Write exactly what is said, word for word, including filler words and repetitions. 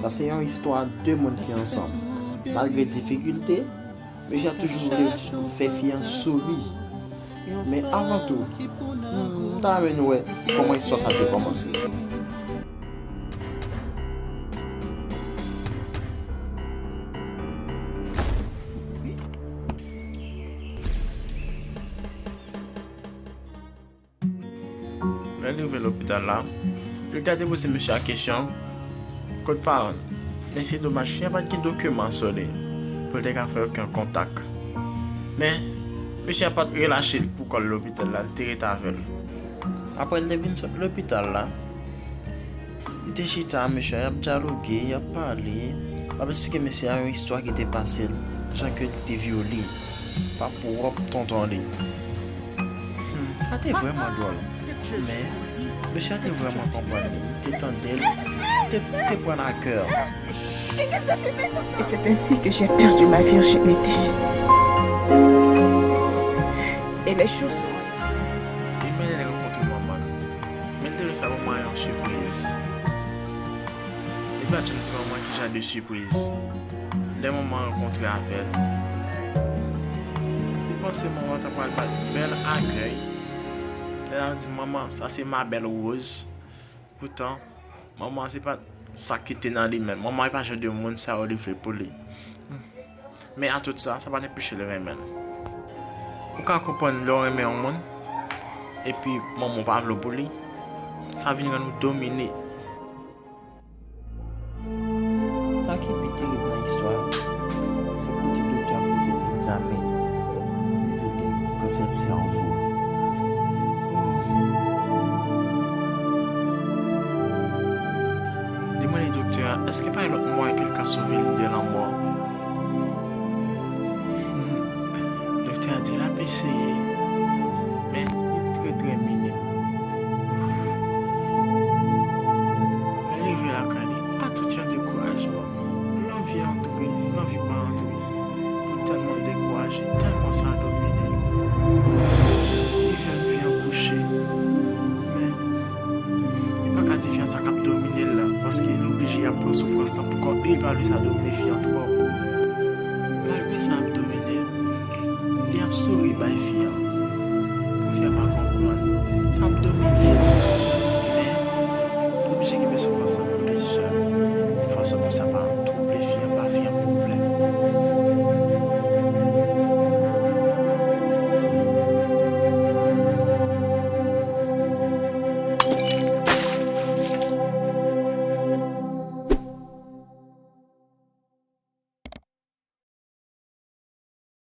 Sa se yon istwa de moun ki ansanm. Malgre difikilte, mesye a toujou vle fè fi an souri. Men avan tou, m ta renmen nou wè kòman istwa sa te kòmanse. Lè l rive lopital la, doktè a te poze mesye a kesyon, kot paran l. Men se domaj, fi a pa t gen dokiman sou li pou l te ka fè okenn kontak. Men, mesye a pa t relache l pou kò l lopital la, l te ret avè l. Apre l te vin sot lopital la, li te chita, mesye a, y ap dyaloge, y ap pale, l ap eksplike mesye a yon istwa ki te pase l, jan ke li te vyole pa pwòp tonton li. Hmm, sa te vrèman dwòl. Men, mesye a te vrèman konprann li. Li te tande l, li te, li te pran l a kè. Et c'est ainsi que j'ai perdu ma virginité. Et les choses sont... Li mennen l rankontre manman l. Men li te vle fè manman an yon sipriz. Li pa t janm di manman ki jan de sipriz. Lè manman an rankontre avè l, li panse manman an ta pral ba l bèl akèy. Lè l ap di, "Manman, sa se ma belle Rose." Poutan, manman an se pa sa ki te nan li menm. Manman an pa jan de moun sa yo li vle pou li. Men a tout sa, sa pa t anpeche l renmen l. Ou ka konprann lè w renmen yon moun, epi manman w pa vle w pou li, sa vin rann ou domine. Sa ki pi terib nan istwa a, se kote doktè a pote egzamen, li di l gen kansè sèvo. Li mande doktè a, èske pa gen lòt mwayen ke l ka sove l de lanmò? Doktè a di l ap eseye, men li trè, trè minim. Lè l rive lakay li, a tout jan dekourajman, lanvi antre, lanvi pa antre. Pou tèlman l dekouraje, tèlman sa domine l. Li fè fi an kouche. Men, li pa ka di fi an sa k ap domine l la, paske l oblije ap pran soufrans lan pou kont li, li pa vle sa domine fi an twòp. Malgre sa ap domine l, li ap souri bay fi an, pou fi an pa konprann. Sa ap domine